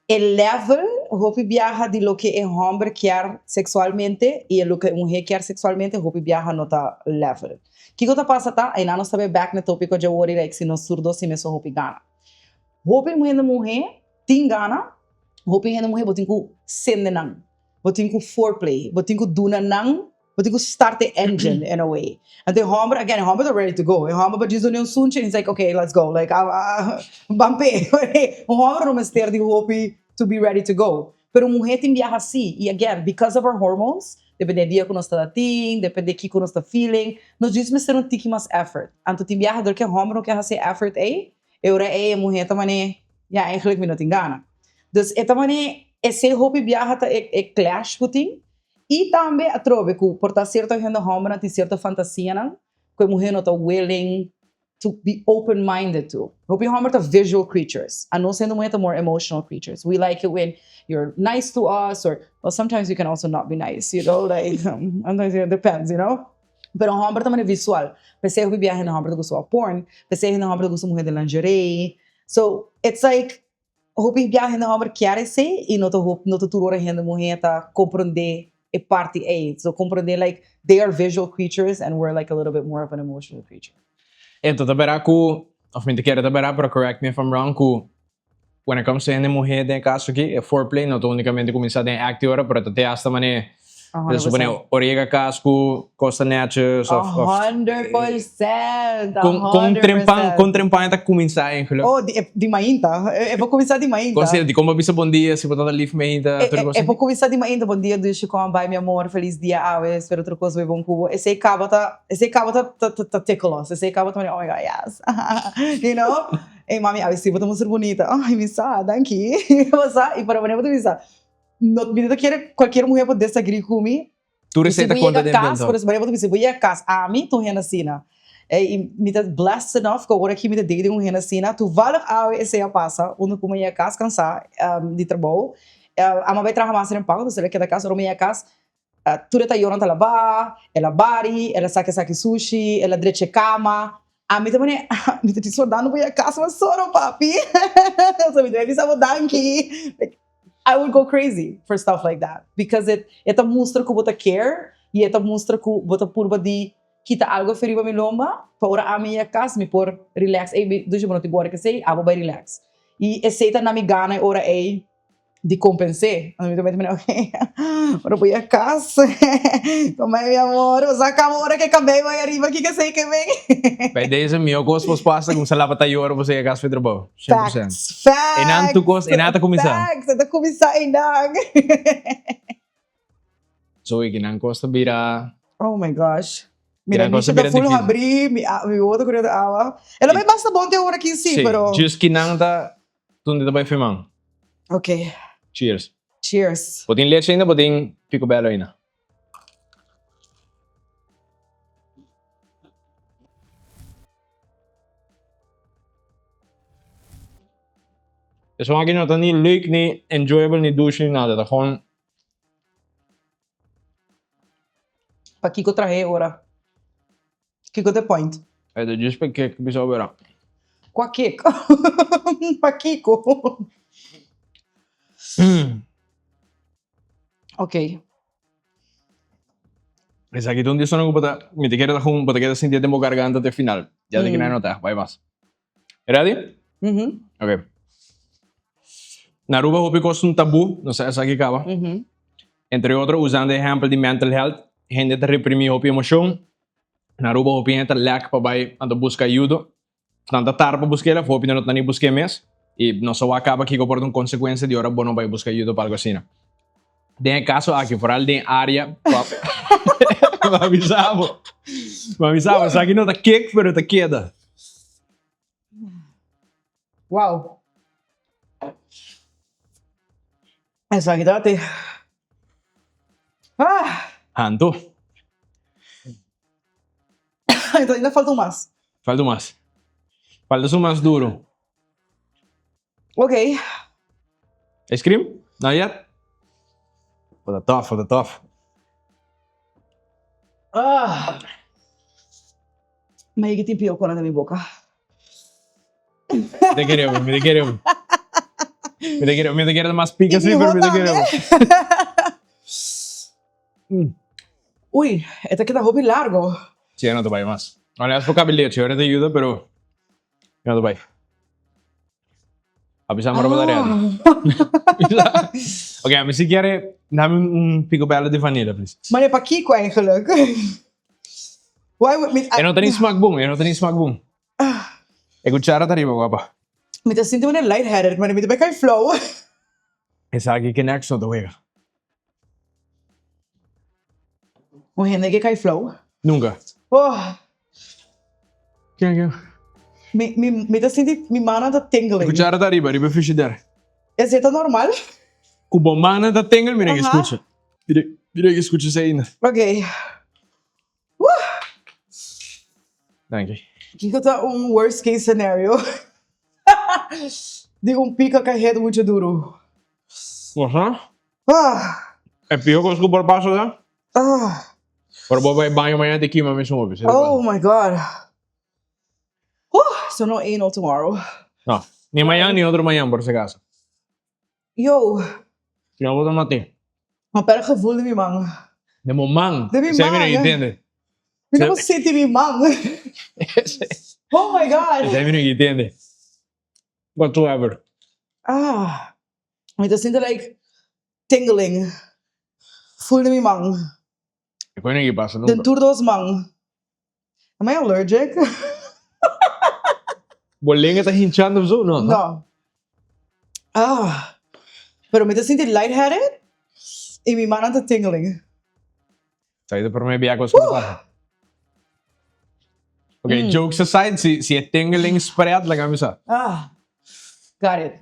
e level, hopi biaha di loke e hòmber kier seksualmente i e loke e muhé kier seksualmente hopi biaha no ta level. Kiko ta pasa ta, einan nos ta bai bèk na e tópiko dje wòrdu like si nos tur dos tin mesun hopi gana. Hopi hende muhé tin gana, Hopi hende muhe bo tin ku sende nan, bo tin ku foreplay, bo tin ku duna nan, bo tin ku start e engine in a way. Anto e homber, again, e homber ta ready to go. E homber bo djis duna un sunchi and he's like, okay, let's go, like, ban p'e. Un homber no mester di hopi to be ready to go. Pero un muhe tin biaha si, y again, because of our hormones, depende e dia ku nos ta tin, depende kiko nos ta feeling, nos djis mester un tiki mas effort. Anto tin biaha dor ku e homber no ke hasi e effort ei, E ora ei e muhé ta man'é, Ya, eigenlijk mi no tin gana. Dus e ta man'é, esei hopi biaha ta e e clash ku tin. I tambe atrobe ku por ta sierto hende hòmbernan tin sierto fantasianan ku e muhé no ta willing to be open minded to. Hopi homber ta visual creatures, anos hende muher ta more emotional creatures. We like it when you're nice to us or, well sometimes you can also not be nice, you know, like sometimes it depends, you know. Pero homber ta manera visual. P'esei hopi bia hende homber ta gusta wak porn, p'esei hende homber ta gusta muher den lingerie. So it's like Hopi biaha hende homber kier esey y no ta hopi no ta tur ora hende muher ta comprende e parti ey. So comprende like they are visual creatures and we're like a little bit more of an emotional creature. Ento ta bera cu, of mi ta kere ta bera, pero correct me if I'm wrong, cu when it comes to hende muher den e caso aki, e foreplay no ta unicamente cuminsa den e acto y ora, pero ta te hasta mane A Ta supone 100%. ora yega cas cu cos ta netjes A of of 100%, a con con hundred trempan percent. con trempan e ta cuminsa eigenlijk? Oh, di di mainta. E por cuminsa di mainta. Con si di con bo bisa bon dia si bo ta lief mainta E tur e cos e por cuminsa di mainta, bon dia dushi con a bay mi amor, feliz dia awe, espero tur cos bay bon cu bo. Esey caba ta esey caba ta ta ta tickle us, esey caba ta manera oh my God yes you know. Ey mami awe si bo ta mustra bunita, ay mi sa danki bo sa y por manera bo ta bisa. No, mi no ta kere cualkier muher por desagri cu mi. Tur Y si esey ta bo conta yega den cas, den por eso bo ta bisa, bo yega cas, ami ta un hende asina. Y mi ta blessed enough cu awor aki mi ta dating un hende asina. Toevallig awe esey a pasa, unda cu mi yega cas cansa di trabou. Amo a bay traha mas den pan, entonces el a keda cas. Ora mi yega cas, tur e tayornan ta labá, el a bari, el a saki saki sushi, el a drecha e kama. Ami ta pone, mi ta disfrutando bo yega cas mas soro papi. So mi ta bisa bo danki. Like, I would go crazy for stuff like that because it e ta mustra ku bo ta care y e ta mustra ku bo ta purba di kita algo afe riba mi lomba pa ora ami yega cas mi por relax. Ey, mi dushi bo no tin worry kesey, abo bai relax. Y esey ta na mi gana e ora ey. Di compensé. Anto mi ta mete ok, ora bo yega cas, toma mi amor, bo sa caba ora ke cabey bai ariba kiko esey ke ben. Bij deze mihó kos pos pasa kumsa laba tayora bo yega cas for trabou. Shen por shen. Facts, facts. Einan tur kos, einan ta kuminsá. Facts, e ta kuminsá einan. So e kinan kos ta bira. Oh my gosh. Mira, mi ta full habrí, mi mi wowo ta kore awa. E lo bai basta bon te ora aki si, pero. Sí, just kinan ta Donde ta bai firman? Ok. Cheers. Cheers. Bo tin leche ainda bo tin picobello ainda? Esun aki no ta ni leuk ni enjoyable ni dushi ni nada, ta gewoon. Pakiko trahe ora? Kiko ta e point? E ta djis pa kek bisa obera. Kua kek? Pa kiko? Ok. Esaki ta un di esunnan ku bo ta, mi ta kere ta hun, bo ta keda sinti den bo garganta te final. Ya di kinan no ta, bai mas. Ready? Ok. Na Aruba hopi kos un tabú, no sa esaki kaba. Entre otro, usando e ehempel di mental health, hende ta reprimí hopi emoshon. Na Aruba hopi hende ta lek pa bai anto buska ayudo. Nan ta tarda pa busk'el of hopi no ta ni busk'é mes. I nos a wak kaba kiko por ta un konsekuensia di ora bo no bai buska ayudo pa algu asina. Den e kaso aki, foral den área ku a bisa bo, mi a bisa bo, esaki no ta kek pero ta keda. Wow. Esaki ta te. Ah! Anto. Entonces ainda falta un mas. Falta un mas. Falta su mas duro. Ok. Ice cream? Not yet? Bo ta tof, bo ta tof. Ah. Ma yigi tin pio kona den mi boka. Mi ta kere bo, mi ta kere bo. Mi ta kere, mi ta kere mas pika si, pero mi ta kere bo. Uy, e ta keda hopi largo. Si, e no ta bai mas. Alea por kabi lechi, ora ta yuda, pero e no ta bai. A bisa moro bo ta ready. Ok, ami si kier dame un picobello di vanilla, please. Maar pakiko eigenlijk? Why would mi E no ta ni smak bon, e no ta ni smak bon. E cuchara ta riba, guapa. Mi ta sinti manera lightheaded, manera mi ta bai kai flow. Esaki ke next no ta wega. Un hende ke kai flow. Nunca. Oh. Ken ken? Mi mi mi ta sinti mi mannan ta tingling. E cuchara ta riba, riba e frigider. Esei ta normal? Ku bo mannan ta tingle mira ke scucha. Mira mira ke scucha esei ainda. Ok. Danki. Kiko ta un worst case scenario di un pika ka hit mucho duro? Aha. Ah. E piho kos ku por pasa ta? Ah. Ora bo bai baño mañana te kima mesun hopi. Oh my God. Uh, so no anal tomorrow. No, ni mañana ni otro mañana por si acaso. Yo. Si no bo ta mate. Ma per gevoel di mi man. De mo man. De mi Esei mi man. no intende. Mi no por sinti mi man. Oh my God. Esei mi no intende. Whatsoever. Ah. Mi ta sinti like tingling. Voel di mi man. E koe no ke pasa nunca. Den tur dos man. Am I allergic? Bo lenga ta hinchando of zo? No. No. Ah. Pero mi ta sinti lightheaded y mi mannan ta tingling. Sa ta prome bia cos cu ta pasa. Ok, jokes aside, si, si e tingling spread, laga mi sa. Ah. Got it.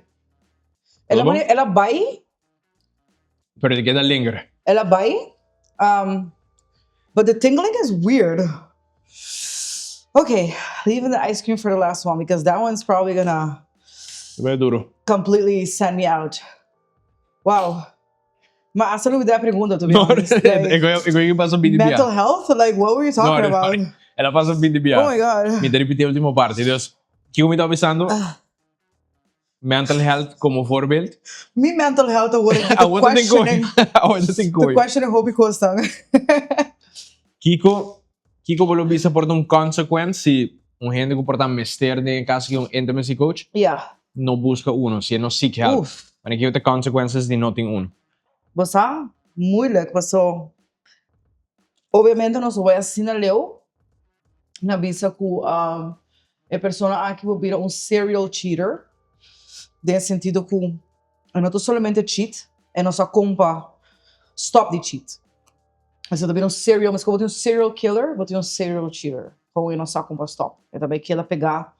El a, el a bai. Pero te keda linger. El a bai. But the tingling is weird. Okay, leaving the ice cream for the last one because that one's probably gonna Bai duro. completely send me out. Wow. Ma hasta lubida e pregunta, to be No, honest. Like, e koe ke pasa binti bia. Mental health? Like, what were you talking No, about? El a pasa binti bia. Oh my God. Mi ta ripiti e ultimo parti. Dus, kiko mi ta bisando? Mental health como voorbeeld. Mi mental health awor aki ta Awor ta tin koe. questioning. Awor ta tin Ta koe. questioning hopi kosnan. Kiko, kiko bo lo bisa por ta un consequence si un hende ku por ta mester den e caso di un intimacy coach no busca uno, si e no seek help? Uf. Wanneer kiko ta e consequences di no tin uno? Bo sa, moeilijk paso obviamente nos lo bai asina leu na bisa ku e persona aki por bira un serial cheater den e sentido ku e no ta solamente cheat, e no sa kon pa stop di cheat. Esei ta bira un serial, meskos bo tin un serial killer, bo tin un serial cheater. Kon e no sa kon pa stop. E ta bai keda pegá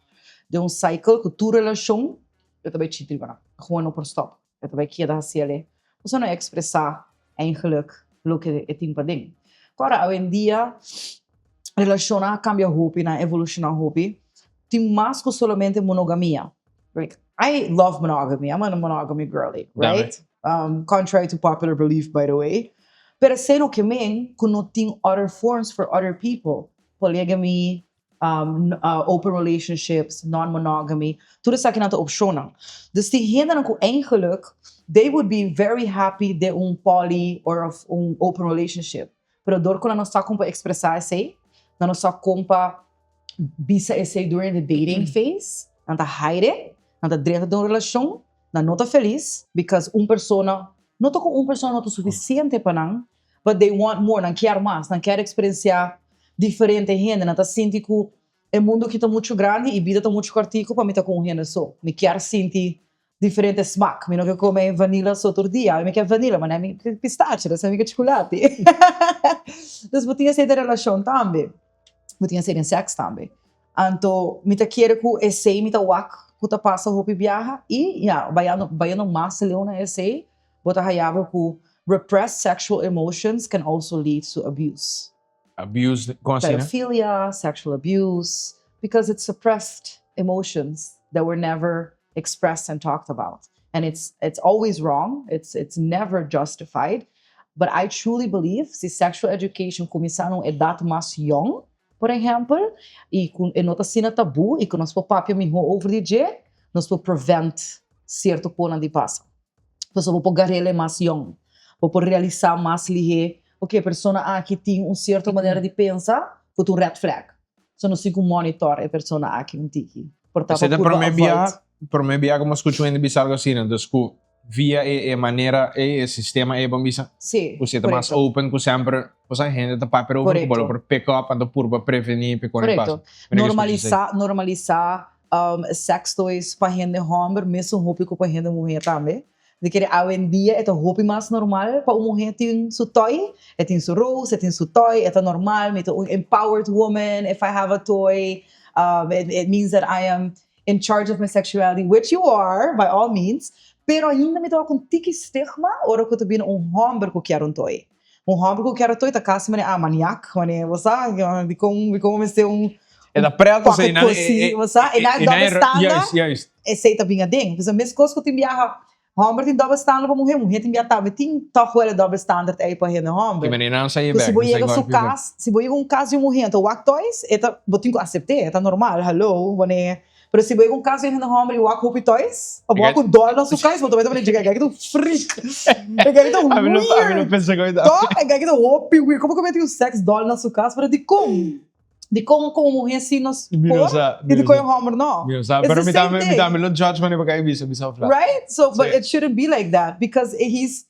den un cycle ku tur relashon e ta bai cheat riba nan. Kon e no por stop. E ta bai keda hasi al'e. Pasobra no ekspresá eigenlijk loke e tin paden. Kòrda awendia relashonnan a kambia hopi, nan a evolushoná hopi. Tin mas ku solamente monogamia. Like, I love monogamy, I'm a monogamy girly, right? Contrary to popular belief, by the way. Pero esei no ke men ku no tin other forms for other people. Polygamy, open relationships, non-monogamy, tur esakinan ta opshonnan. Dus tin hendenan ku eigenlijk they would be very happy den un poly or of un open relationship, pero dor ku nan no sa kon pa ekspresá esei, nan no sa kon pa bisa esei during the dating phase, nan ta hide it, nan ta drenta den un relashon, nan no ta felis because un persona, no ta ku un persona no ta sufisiente pa nan, but they want more, nan kier mas, nan kier eksperensiá diferente hende, nan ta sinti ku e mundu aki ta muchu grandi i bida ta muchu kòrtiku pa mi ta ku un hende so, mi kier sinti diferente smak, mi no ke kome vanilla so tur dia, mi ke vanilla, ma mi ke pistache, mi ke chukulati. Dus bo tin esei den relashon tambe, bo tin esei den sèks tambe. Anto mi ta kere ku esei mi ta wak ku ta pasa hopi biaha i ya, bayando bayando mas leu na esei, bo ta haya bo ku repressed sexual emotions can also lead to abuse. Abuse kon asina? Pedophilia, sexual abuse, because it's suppressed emotions that were never expressed and talked about. And it's it's always wrong, it's it's never justified, but I truly believe si sexual education kuminsá na un edat mas yong, por ehèmpel, i ku e no ta asina tabú i ku nos por papia mihó over di dje, nos por prevent sierto konan di pasa. Pasobra bo por gar'el mas yòn, bo por realisá mas lihé, oke, e persona aki tin un sierto manera di pensa ku ta un red flag. So nos tin ku monitor e persona aki un tiki. Por ta Esei pa ta purba promé avoid. bia, promé bia ku mi a skucha un hende bisa algu asina. Dus ku via e e manera ei, e sistema ei bo bisa, Sí, ku si e ta mas korekto. open ku semper, osea hende ta papia erover ku bo lo Korekto. por pick up anto purba prevení pa e kos no pasa. Korekto. Mi no ke skucha esei. Normalisá, normalisá sex toys pa hende hòmber mesun hopi ku pa hende muhé tambe. Di kere awendia e ta hopi mas normal pa un muhé tin su toy, e tin su rose, e tin su toy, e ta normal, mi ta un empowered woman if I have a toy, it means that I am in charge of my sexuality, which you are by all means, pero ainda mi ta wak un tiki stigma ora ku ta bini un hòmber ku kier un toy. Un hòmber ku kier un toy ta kasi manera ah maniak, manera bo sa, dikon dikon bo mester un. E ta pret o sea, pocket pussy, bo sa, e nan double standard. Juist, juist. Esey ta bin aden. Pasobra mescos cu tin biaha homber tin double standard pa muher, muher tin biaha tambe tin toch wel e double standard ey pa hende homber. Ki manera nan sa Cu si bo yega su cas, si bo yega un cas di un muher, ta wak toys, e ta, bo tin cu acepte, e ta normal, hallo, wanneer Pero si bo yega un cas di un hende homber y wak hopi toys, of bo wak un doll na su cas, bo ta bay ta pone dje, esaki ta un freak, esaki ta weird. Ami no pensa cu ta. Toch? Esaki ta hopi weird. Como cu bo tin un sex doll na su cas? Pero dicon? Dicon como muher si nos por y dicon e homber no? Mi no sa, pero mi tambe, mi tambe lo judge manera bo a bisa, bisa of la. Right? So, but it shouldn't be like that because he's,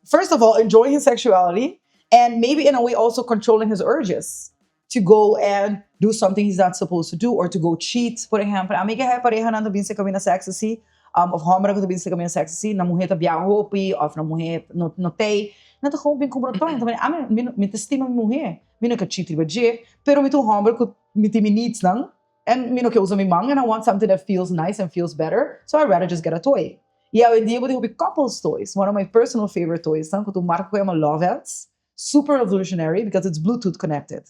first of all, enjoying his sexuality and maybe in a way also controlling his urges to go and do something he's not supposed to do or to go cheat, por ehempel. Ami ke haya parehanan ta bin se camina sex asi, of hombernan ku ta bin se camina sex asi, nan muher ta biaha hopi of nan muher no no tei, nan ta gewoon bin kumpra toy. Nan ta bini, ami mi ta stima mi muher, mi no ke cheat riba dje, pero mi ta un homber ku mi tin mi needs nan and mi no ke usa mi man and I want something that feels nice and feels better, so I rather just get a toy. Y awendia bo tin hopi couples toys. One of my personal favorite toys ta ku ta un marka ku yama Lovettes, super revolutionary because it's bluetooth connected.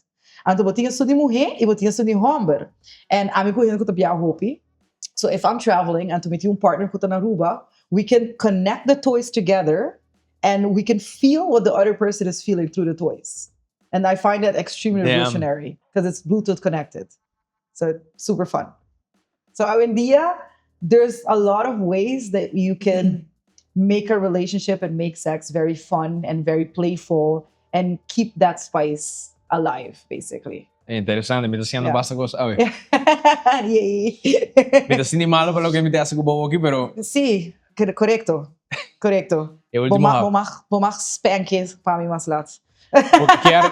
Anto bo tin esun di muhé y bo tin esun di homber. And ami ku hende ku ta biaha hopi, so if I'm traveling anto mi tin un partner ku ta na Aruba, we can connect the toys together and we can feel what the other person is feeling through the toys. And I find that extremely revolutionary because it's bluetooth connected. So super fun. So awendia there's a lot of ways that you can make a relationship and make sex very fun and very playful and keep that spice alive basically. Interesante, mi ta siñando basta cos awe. Yay. Mi ta sinti malo pa loke mi ta haci cu bo aki, pero. Si, corecto, corecto. E ultimo hap. Bo mag, bo mag spank e pa mi mas lat. Bo kier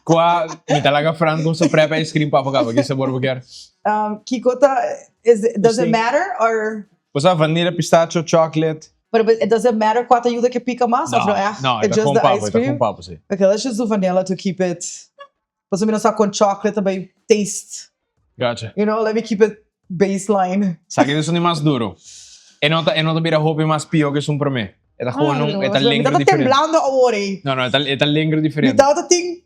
kua mi ta laga Fran con su prep ice cream pa caba ki sabor bo kier? Kiko ta is does it matter or? Bo sa vanilla, pistacho, chocolate. Pero does it matter kua ta yuda ke pica mas of no echt? No, e ta con papo, e ta con papo si. Okay, let's just do vanilla to keep it pasobra mi no sa con chocolate ta bay taste. Gotcha. You know, let me keep it baseline. Sa ki esun di mas duro. E no ta, e no ta bira hopi mas pio ku esun promé. E ta gewoon un, e ta lengro Mi diferente. tabata temblando awor ei. No, no, e ta, e ta lengro diferente. Mi tabata tin,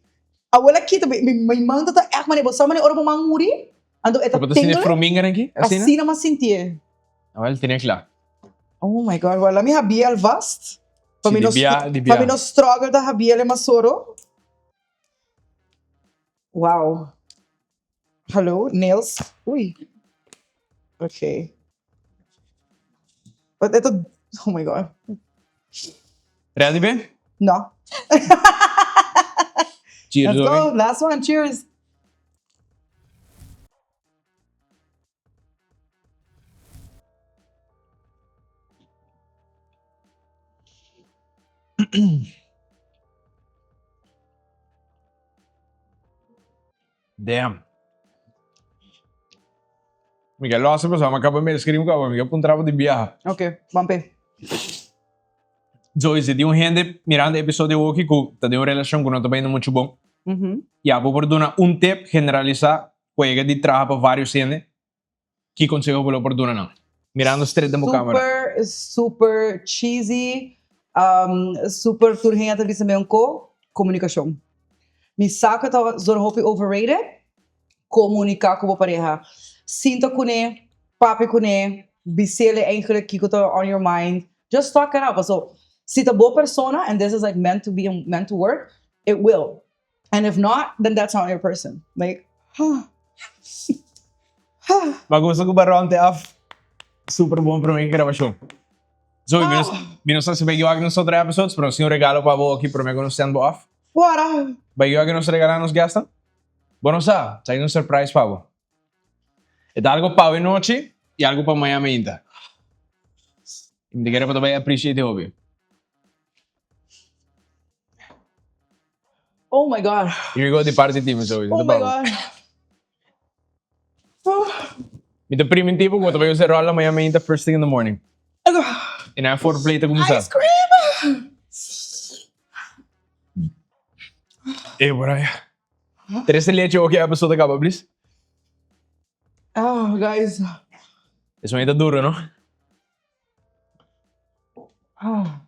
awor aki ta, mi, mi man ta echt manera, bo sa manera ora bo man muri, anto e ta Bo ta sinti tingle. fruminga den aki? Asina? Asina mi a sintié. Awel, tene kla. Oh my God, wala mi habié alvast. Pa Si, mi di no, bia, di pa bia. mi no struggle ta habié el masoro. Wow. Hallo, nails. Oei. Ok. Wat e ta, oh my God. Ready be? No. Cheers, Let's Zoe. go. Last one. Cheers. Damn. Mi ke lost pasobra mi a kaba mira screen kaba mi ke puntra bo di biaha. Ok, ban p'e. Zoe, si tin un hende mirando e episodio awoki ku ta den un relashon ku no ta bayendo muchu bon, ya bo por duna un tip generalisá ku a yega di traha pa vários hende, ki konseho bo lo por duna nan? Mirando stret den bo kamera. Super, super cheesy, super tur hende ta bisa meun ko, komunikashon. Mi sa ku ta zona hopi overrated, komuniká ku bo pareha. Sinta kuné, papia kuné, bis'é eigenlijk kiko ta on your mind. Just talk it out. Paso si ta bo persona and this is like meant to be and meant to work, it will. And if not, then that's not your person. Like, huh. Huh. Ma gusta ku Baron te af super bon promé grabashon. Zoe, mi no, mi no sa si bai wak nos otro episodes, pero nos tin un regalo pa bo aki promé ku nos send bo af. Wara. Bai wak nos regalá nos guestnan? Bo no sa, sa un surprise pa bo. E ta algo pa awe nochi i algo pa maña mainta. I mi ta kere pa ta bai appreciate e hopi. Oh my God. Here we go di parti ti, mi Zoe. Oh my God. Mi ta priminti bo ku bo ta bai usa e rola maña mainta first thing in the morning. I nan foreplay ta kuminsá. Ice cream! Ey, Boraya. Tres de leche oki episode a kaba, please. Oh, guys. Esaki ta duro, no? Ah.